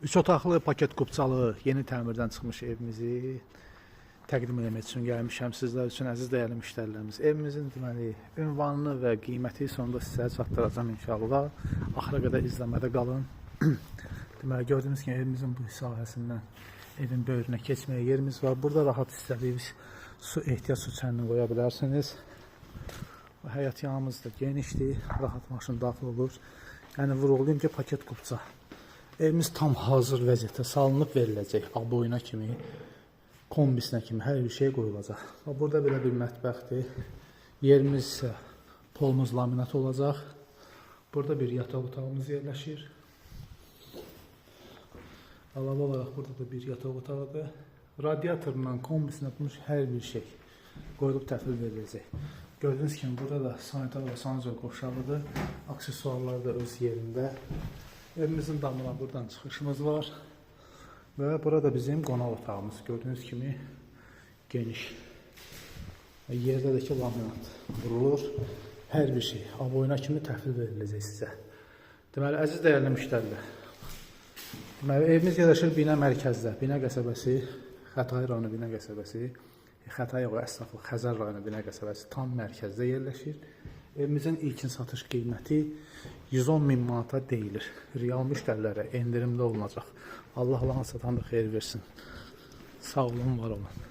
Üç otaqlı paket kupçalı yeni təmirdən çıxmış evimizi təqdim etmək üçün gəlmişəm sizlər üçün, əziz dəyərli müştərilərimiz. Evimizin deməli ünvanını və qiyməti sonda sizə çatdıracağam inşallah. Axıra qədər izləmədə qalın. Deməli gördüyünüz kimi evimizin bu sahəsindən evin böyrünə keçməyə yerimiz var. Burada rahat istədiyiniz su ehtiyac su çənini qoya bilərsiniz. Həyət yanımız da genişdir, rahat maşın daxil olur. Yəni vurğulayım ki, paket kupça. Evimiz tam hazır vəziyyətdə salınıb veriləcək. Aboyuna kimi, kombisinə kimi hər bir şey qoyulacaq. Bax, burada belə bir mətbəxdir. Yerimiz isə polumuz laminat olacaq. Burada bir yataq otağımız yerləşir. Əlavə olaraq burada da bir yataq otağıdır. Radiatorla, kombisinə tutmuş hər bir şey qoyulub təhvil veriləcək. Gördüyünüz kimi burada da sanitar və sanuzel qovşağıdır. Aksesuarlar da öz yerində. Evimizin damına buradan çıxışımız var. Və burada bizim qonaq otağımız. Gördüyünüz kimi geniş. Və yerdə də ki laminat vurulur. Hər bir şey aboyuna kimi təhvil veriləcək sizə. Deməli, əziz dəyərli müştərilər. Deməli, evimiz yerləşir Binə mərkəzdə. Binə qəsəbəsi, Xətai rayonu Binə qəsəbəsi. Xətai yox, əstəğfurullah, Xəzər rayonu Binə qəsəbəsi tam mərkəzdə yerləşir. Evimizin ilkin satış qiyməti 110 min manata deyilir. Real müştərilərə endirimli olunacaq. Allah alan satan da xeyir versin. Sağ olun, var olun.